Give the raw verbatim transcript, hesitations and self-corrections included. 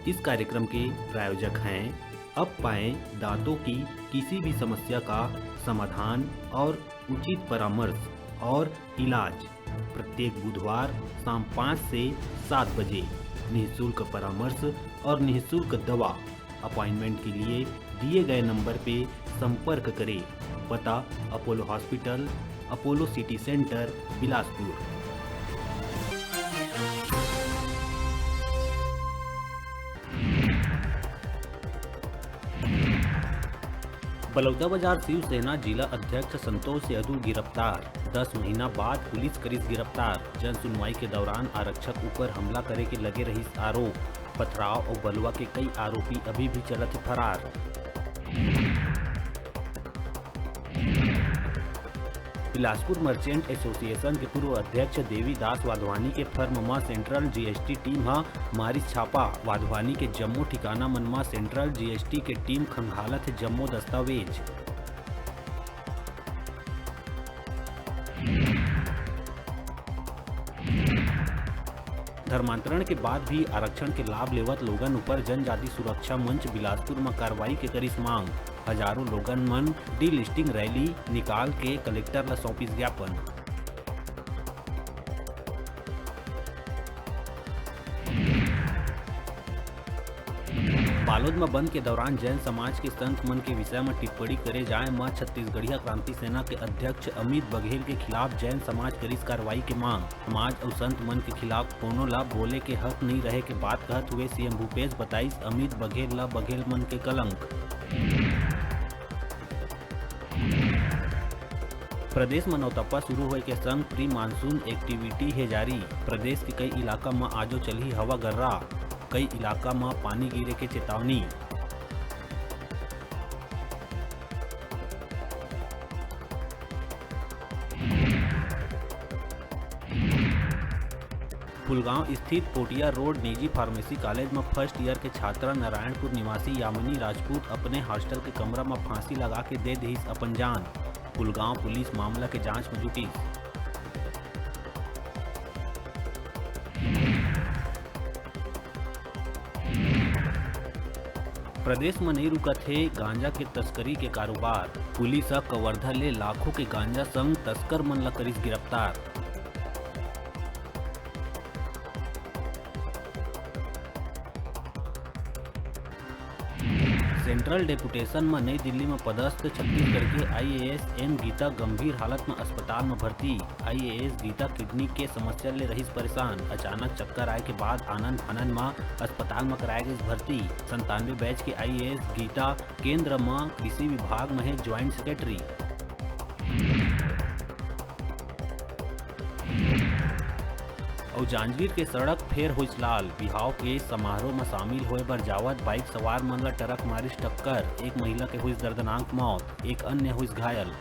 इस कार्यक्रम के प्रायोजक हैं, अब पाएं दांतों की किसी भी समस्या का समाधान और उचित परामर्श और इलाज। प्रत्येक बुधवार शाम पाँच से सात बजे निःशुल्क परामर्श और निःशुल्क दवा। अपॉइंटमेंट के लिए दिए गए नंबर पे संपर्क करें। पता: Apollo hospital, Apollo city centre, Bilaspur. Balodabazar Shivsena जिला अध्यक्ष संतोष यदु गिरफ्तार। दस महीना बाद पुलिस करिस गिरफ्तार। जन सुनवाई के दौरान आरक्षक ऊपर हमला करे के लगे रहिस आरोप। पथराव अउ बलवा के कई आरोपी अभी भी चलत हे फरार। बिलासपुर मर्चेंट एसोसिएशन के पूर्व अध्यक्ष देवीदास वाधवानी के फर्म म सेंट्रल जीएसटी टीम ह मारिस छापा। वाधवानी के जम्मो ठिकाना मन म सेंट्रल जीएसटी के टीम खंगालत हे जम्मो दस्तावेज। धर्मांतरण के बाद भी आरक्षण के लाभ लेवत लोगन ऊपर जनजाति सुरक्षा मंच बिलासपुर म कार्रवाई के करिस मांग। हजारों लोगन मन डीलिस्टिंग रैली निकाल के कलेक्टर ल सौंपिस ज्ञापन। बालोद म बंद के दौरान जैन समाज के संत मन के विषय म टिप्पणी करे जाय म छत्तीसगढ़िया क्रांति सेना के अध्यक्ष अमित बघेल के खिलाफ जैन समाज करिस कार्रवाई के मांग। समाज अउ संत मन के खिलाफ कोनो ला बोले के हक नइ रहे के बात कहत हुए सीएम भूपेश बताइस अमित बघेल ला बघेल मन के कलंक। प्रदेश म नौतपा शुरू होए के संग प्री मानसून एक्टिविटी हे जारी। प्रदेश के कई इलाका म आजो चलही हवा गर्रा, कई इलाका म पानी गिरे के चेतावनी। फुलगांव स्थित पोटिया रोड निजी फार्मेसी कॉलेज म फर्स्ट ईयर के छात्रा नारायणपुर निवासी यामिनी राजपूत अपने हॉस्टल के कमरा म फांसी लगा के दे दिस अपन जान। फुलगांव पुलिस मामला के जांच म जुटिस। प्रदेश म नइ रुकत हे गांजा के तस्करी के कारोबार। पुलिस ह कवर्धा ले लाखों के गांजा संग तस्कर मन ल करिस गिरफ्तार। सेंट्रल डेपुटेशन म नई दिल्ली म पदस्थ छत्तीसगढ़ के आईएएस एम गीता गंभीर हालत म अस्पताल म भर्ती। आईएएस गीता किडनी के समस्या ले रहिस परेशान। अचानक चक्कर आए के बाद आनन फानन म अस्पताल म कराए गइस भर्ती। संतानवे बैच के आईएएस गीता केंद्र म कृषि विभाग म हे ज्वाइंट सेक्रेटरी। अउ जांजगीर के सड़क फेर होइस लाल। बिहाव के समारोह म शामिल होए बर जावत बाइक सवार मन ल ट्रक मारिस टक्कर, एक महिला के होइस दर्दनाक मौत, एक अन्य होइस घायल।